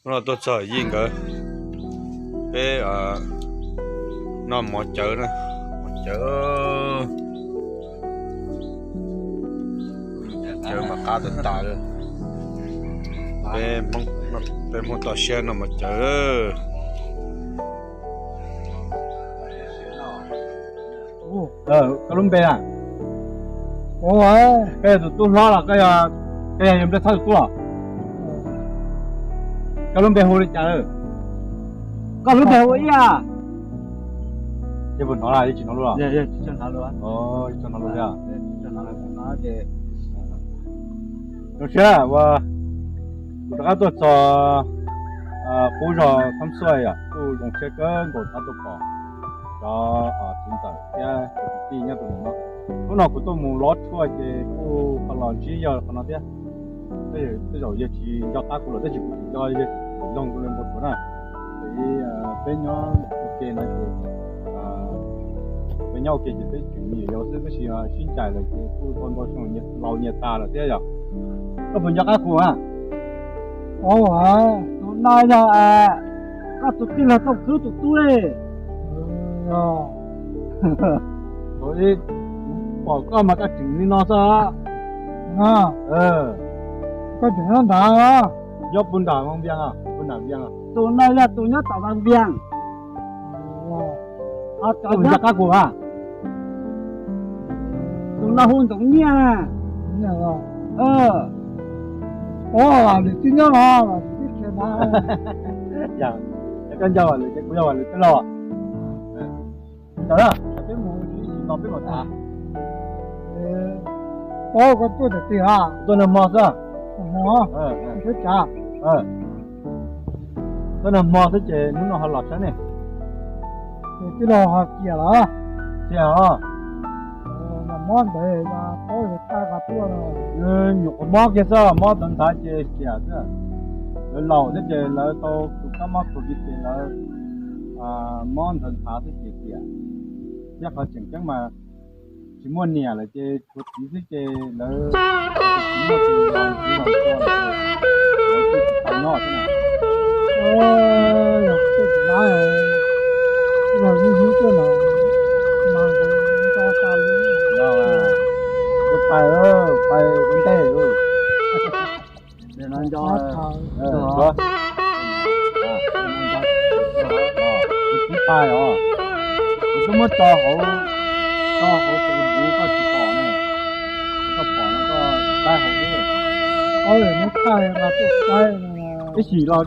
Hnub no tuaj txog Yij nkawd, peb noj mov cawv na, mov cawv, cawv mas qab tas tas li. Peb Hmoob toj siab noj mov cawv. Koj lub npe a? Koj yog tus tub hlob los koj yog, koj yog Npliaj Txhab tus tub los? Koj lub npe hu li cas? Koj lub npe hu ib a? Yog puas hnov, yeej tsis hnov lus los? Tsis tshua hnov lus thiab. Zoo siab uas kuv rov qab tuaj txog qub zos Thoob Xuaj yom, kuj zoo siab kawg nkaus tau tuaj pom cov txiv ntxawm thiab cov kwv tij nyob rau ntawm no. Hnub no kuv tuaj mus lov tshuaj ces kuj ho los ntsib yawg qhov no thiab. Tej zaum yawg tsis nco qab kuv lawm tab sis kuv tseem nco yawg tseem loog kuv li npau suav na. Ces peb nyob ua ke no ces, peb nyob ua ke ces peb tseem me nyuam yaus xwb tab sis sib ncaim lawm ces kuj tau ntau xyoo laus nyias tas lawm thiab yom. Koj puas nco qab kuv a? Tus no yog koj tus tij laug Tooj Khwb tus tub li. Thaum ub kuv pom koj mas koj tseem li no xwb. Koj tseem nyob nrad, nyob puag nram Vaj Vias, puag nram Vias. Tus no yog tus nyob tom Vaj Vias. Koj puas nco qab kuv a? Tus no hu Ntxoov Nyiaj. Ua, lwm tib nyob los tib qhia na. Yog koj nco Vaj Lwm ces kuv yog Vaj Lwm tij laug. Ntawd peb mus ib chim no peb mam tham. Koj tuaj tiag tiag a? Tuaj nag hmo xwb. Tuaj nag hmo xwb ces hnub no ho los saib nej. Tij laug ho ciam los? Ciam os. Mob ntawd, nyuam qhuav mob kiag xwb, mob ntawd nthav ces ciam xwb. Lawv laus thiab ces lawv tau tus kab mob covid ces lawv mob ntawd nthav xwb ces ciam. Thiab qhov tseem ceeb mas tsis muaj niam lawm ces tshuav txiv xwb ces lawv tsis muaj tus los ntxiv los tua lawm ces lawv kuj tsis tau nyob xwb na. Yog pais, pais ua ntej. Kuv tsis pais os, kuv twb muab tso hauv, tso hauv Facebook koj tsis pom ne, koj pom no koj saib hauv xwb. Ib chim los,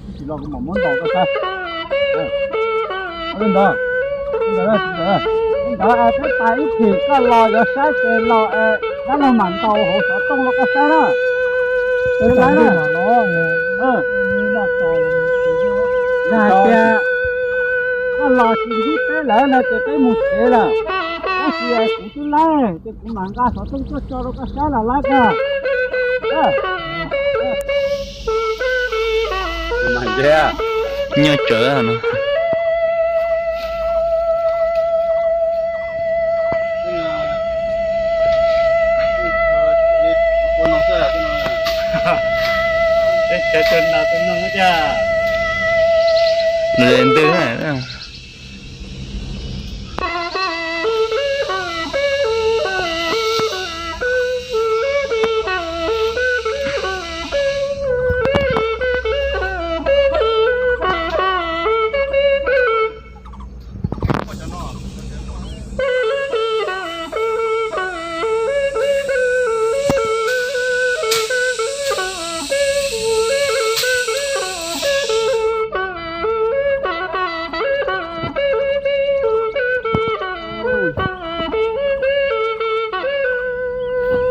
ib chim los kuv mam muab ntaus koj saib. Ntawd, ntawd, ntawd, peb pais ib chim koj los yuav saib ces los, dab laug mam ntaus hauv xov tooj rau koj saib na. Yog hais tias koj los tsis ntsib peb lawm no ces peb mus tsev lawm. Tab sis kuv twb laij ces kuv mam nqa xov tooj tuaj tso rau koj saib los laib kawg. Nyob tsawv no. Ntws.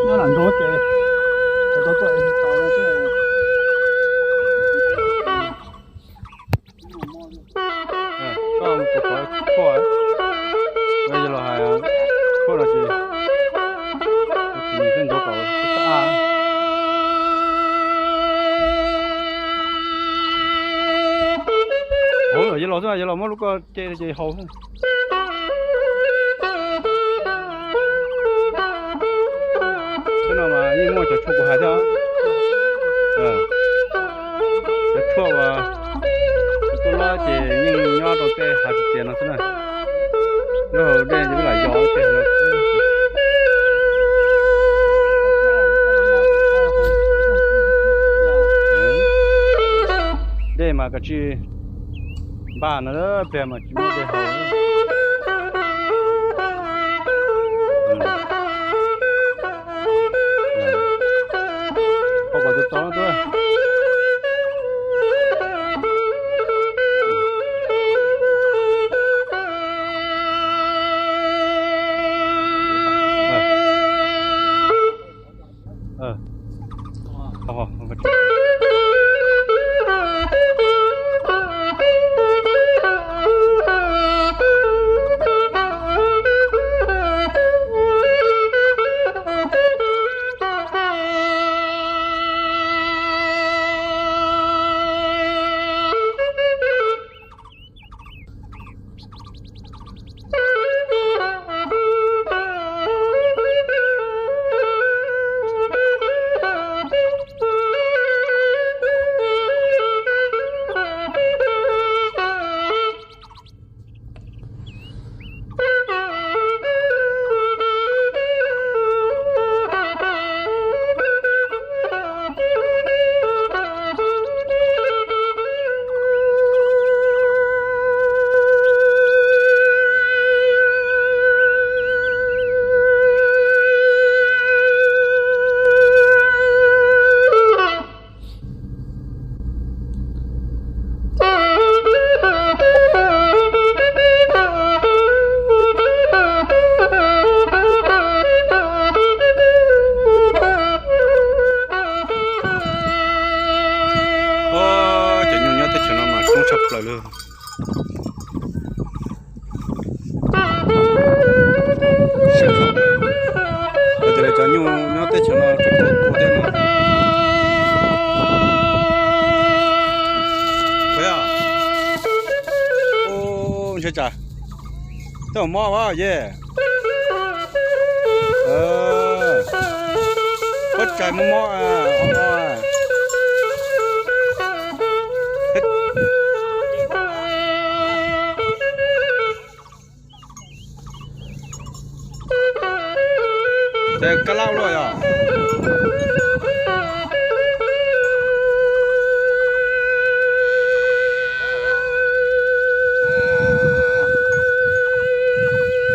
Nyob lam nrog ces tau tuaj es tau no thiab. Koj mus kuv qhov tshuaj, yog los hais tshuaj no ces kuv thiaj ntxuav kom xab a. Hauv yog los xwb, yog los muab lub ko ce ces haus xwb. Teb no mas yeej muaj cov tshuaj kuv hais thiab. Cov poj uas tuaj lob ces yeej nyob rau tej hav txias txias no xwb na. Nyob hauv dej ces lam yos tej no. Dej mas kav tsij npaj no, pliag mas tsis muaj dej haus. Poj kom tau tau tuaj. Cov nyuj nyob teb chaws no mas coob tshaj plaws li. Tias cov nyuj nyob teb chaws no coob tshaj plaws thiab no. Ntshe tsam tej mob as ye. Pob tsaig mob mob. Ces kab lab luaj yog.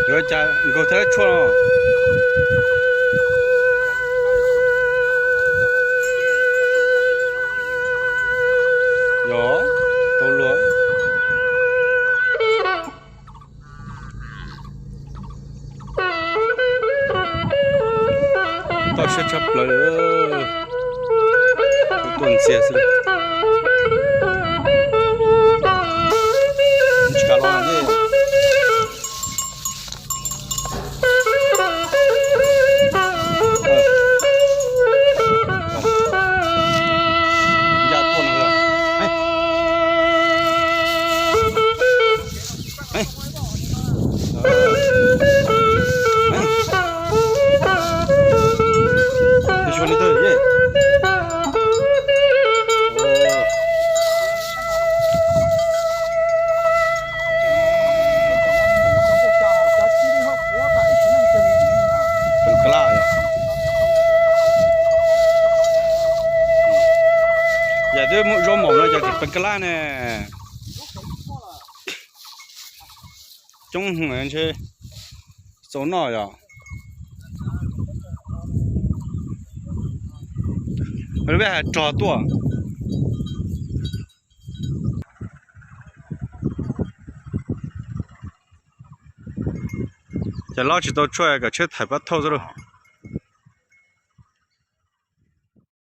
Yuav cas nkaug thiab lab tshuaj no. Yog, tau luag. Toj siab tshaj plaws, tuaj ntxiag xwb. Tsis kam los. Yam twb muaj zaub mom no yog tseem peev kab lab ne. Coob heev ntshe txaus noj yom. Lub peb hais rog tuaj. Ces lob tsis tau tshuaj kom tsheb thaiv pab thauj xwb lauj.